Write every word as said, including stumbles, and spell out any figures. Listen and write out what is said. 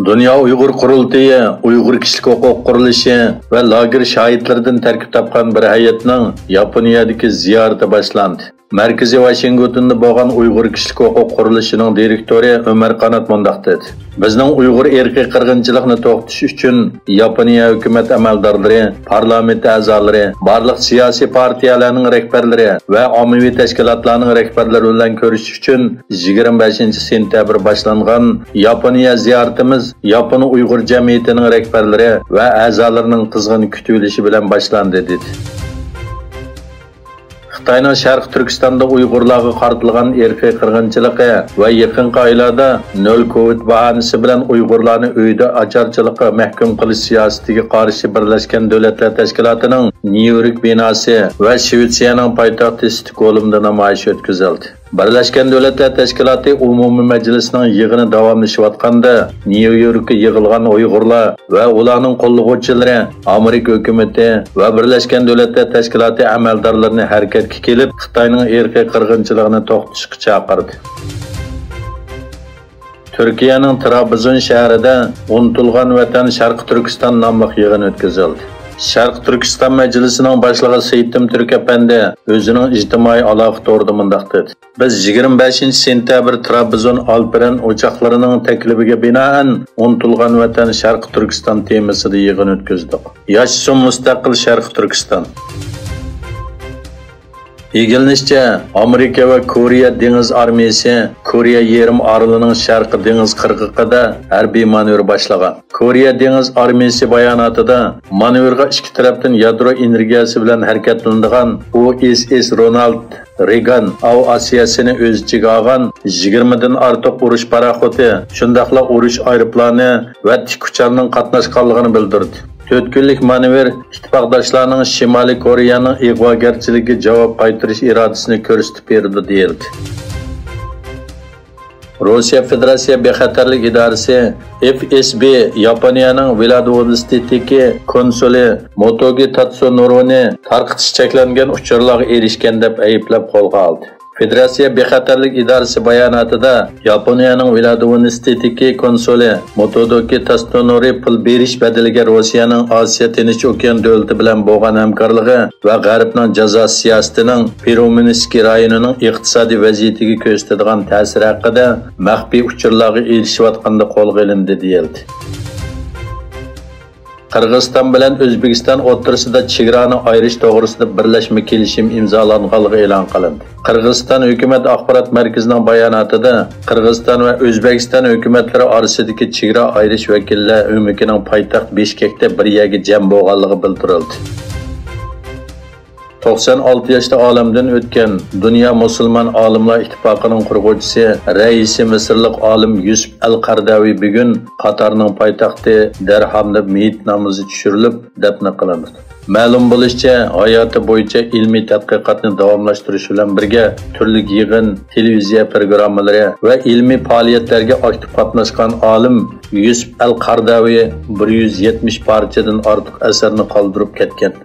دۇنيا ئۇيغۇر قۇرۇلتىيى، ئۇيغۇر كىشىلىك ھوقۇق قۇرۇلۇشى ۋە لاگېر شاھىتلىرىدىن تەركىب تاپقان بىر ھەيئەتنىڭ ياپونىيەدىكى زىيارىتى باشلاندى. مەركىزى ۋاشىنگتوندا بولغان ئۇيغۇر كىشىلىك ھوقۇق قۇرۇلۇشىنىڭ دىرېكتورى ئۆمەر قانات مۇنداق دېدى: بىزنىڭ ئۇيغۇر ئىرقىي قىرغىنچىلىقنى توختىتىش ئۈچۈن ياپونىيە ھۆكۈمەت ئەمەلدارلىرى، پارلامېنت ئەزالىرى، بارلىق سىياسىي پارتىيەلەرنىڭ رەھبەرلىرى ۋە ئاممىۋى تەشكىلاتلارنىڭ رەھبەرلىرى بىلەن كۆرۈشۈش ئۈچۈن يىگىرمە بەشىنچى سېنتەبىر باشلانغان ياپونىيە زىيارىتىمىز ياپون ئۇيغۇر جەمئىيىتىنىڭ رەھبەرلىرى ۋە ئەزالىرىنىڭ قىزغىن كۈتۈۋېلىشى بىلەن باشلاندى، دېدى. خىتاينىڭ شەرقىي تۈركىستاندا ئۇيغۇرلارغا قارىتىلغان ئىرقىي قىرغىنچىلىقى ۋە يېقىنقى ئايلاردا نۆل كوۋىد باھانىسى بىلەن ئۇيغۇرلارنى ئۆيدە ئاچارچىلىققا مەھكۇم قىلىش سىياسىتىگە قارشى بىرلەشكەن دۆلەتلەر تەشكىلاتىنىڭ نيۇ يورك بىناسى ۋە شىۋېتسىيەنىڭ پايتەختى ستوكھولمدا نامايىش ئۆتكۈزۈلدى. بىرلەشكەن دۆلەتلەر تەشكىلاتى ئومۇمىي مەجلىسىنىڭ يىغىنى داۋاملىشىۋاتقاندا، نيۇ يوركقا يىغىلغان ئۇيغۇرلار ۋە ئۇلارنىڭ قوللىغۇچىلىرى ئامېرىكا ھۆكۈمىتى ۋە بىرلەشكەن دۆلەتلەر تەشكىلاتى ئەمەلدارلىرىنى ھەرىكەتكە كېلىپ، خىتاينىڭ ئىرقىي قىرغىنچىلىقىنى توختىتىشقا چاقىردى. تۈركىيەنىڭ ترابزون شەھىرىدە ئۇنتۇلغان ۋەتەن شەرقىي تۈركىستان ناملىق يىغىن ئۆتكۈزۈلدى. شەرقىي تۈركىستان مەجلىسىنىڭ باشلىقى سېيىتىم تۈرك ئەپەندى ئۆزىنىڭ ئىجتىمائىي ئالاقە تورىدا مۇنداق دېدى: بىز يىگىرمە بەشىنچى سېنتەبىر ترابزون ئالپەرەن ئوچاقلىرىنىڭ تەكلىپىگە بىنائەن ئۇنتۇلغان ۋەتەن شەرقىي تۈركىستان تېمىسىدا يىغىن ئۆتكۈزدۇق. ياشىسۇن مۇستەقىل شەرقىي تۈركىستان! ئىگىلىنىشىچە، ئامېرىكا ۋە كورېيە دېڭىز ئارمىيىسى كورېيە يېرىم ئارىلىنىڭ شەرقىي دېڭىز قىرغىقىدا ھەربىي مانېۋىر باشلىغان. كورېيە دېڭىز ئارمىيىسى باياناتىدا مانېۋىرغا ئىككى تەرەپتىن يادرو ئېنېرگىيەسى بىلەن ھەرىكەتلىنىدىغان ئۇ ئېس ئېس رونالد رېگان ئاۋىئاتسىيەسىنى ئۆز ئىچىگە ئالغان يىگىرمىدىن ئارتۇق ئۇرۇش پاراخوتى، شۇنداقلا ئۇرۇش ئايروپىلانى ۋە تىك ئۇچارنىڭ قاتناشقانلىقىنى بىلدۈردى. تۆت كۈنلۈك مانېۋىر ئىتتىپاقداشلارنىڭ شىمالىي كورېيەنىڭ ئىغۋاگەرچىلىكىگە جاۋاب قايتۇرۇش ئىرادىسىنى كۆرسىتىپ بېرىدۇ، دېيىلدى. روسىيە فېدېراتسىيە بىخەتەرلىك ئىدارىسى، ئېف ئېس بى، ياپونىيەنىڭ ۋىلادىۋوستوكتىكى كونسۇلى موتوگى تاتسۇنورونى تارقىتىش چەكلەنگەن ئۇچۇرلارغا ئېرىشكەن دەپ ئەيىبلەپ قولغا ئالدى. فېدېراتسىيە بىخەتەرلىك ئىدارىسى باياناتىدا ياپونىيەنىڭ ۋىلادىۋوستوكتىكى كونسۇلى موتودوكى تاتسۇنورى پۇل بېرىش بەدىلىگە روسىيەنىڭ ئاسىيا تىنچ ئوكيان دۆلىتى بىلەن بولغان ھەمكارلىقى ۋە غەربنىڭ جازا سىياسىتىنىڭ پىرومىنسكى رايونىنىڭ ئىقتىسادىي ۋەزىيىتىگە كۆرسىتىدىغان تەسىرى ھەققىدە مەخپىي ئۇچۇرلارغا ئېرىشىۋاتقاندا قولغا ئېلىندى، دېيىلدى. قىرغىزىستان بىلەن ئۆزبېكىستان ئوتتۇرىسىدا چېگرانى ئايرىش توغرىسىدا بىرلەشمە كېلىشىم ئىمزالانغانلىقى ئېلان قىلىندى. قىرغىزىستان ھۆكۈمەت ئاخبارات مەركىزىنىڭ باياناتىدا، قىرغىزىستان ۋە ئۆزبېكىستان ھۆكۈمەتلىرى ئارىسىدىكى چېگرا ئايرىش ۋەكىللەر ئۆمىكىنىڭ پايتەخت بىشكەكتە بىر يەرگە جەم بولغانلىقى بىلدۈرۈلدى. توقسان ئالتە ياشتا ئالەمدىن ئۆتكەن دۇنيا مۇسۇلمان ئالىملار ئىتتىپاقىنىڭ قۇرغۇچىسى، رەئىسى مىسىرلىق ئالىم يۈسۈپ ئەل قەردەۋى بۈگۈن قاتارنىڭ پايتەختى دەرھامدا مېيىت نامىزى چۈشۈرۈلۈپ، دەپنە قىلىندى. مەلۇم بولۇشىچە، ھاياتى بويىچە ئىلمىي تەتقىقاتنى داۋاملاشتۇرۇش بىلەن بىرگە، تۈرلۈك يىغىن، تېلېۋىزىيە پروگراممىلىرى ۋە ئىلمىي پائالىيەتلەرگە ئاكتىپ قاتناشقان ئالىم يۈسۈپ ئەل قەردەۋى بىر يۈز يەتمىش پارچىدىن ئارتۇق ئەسەرنى قالدۇرۇپ كەتكەن.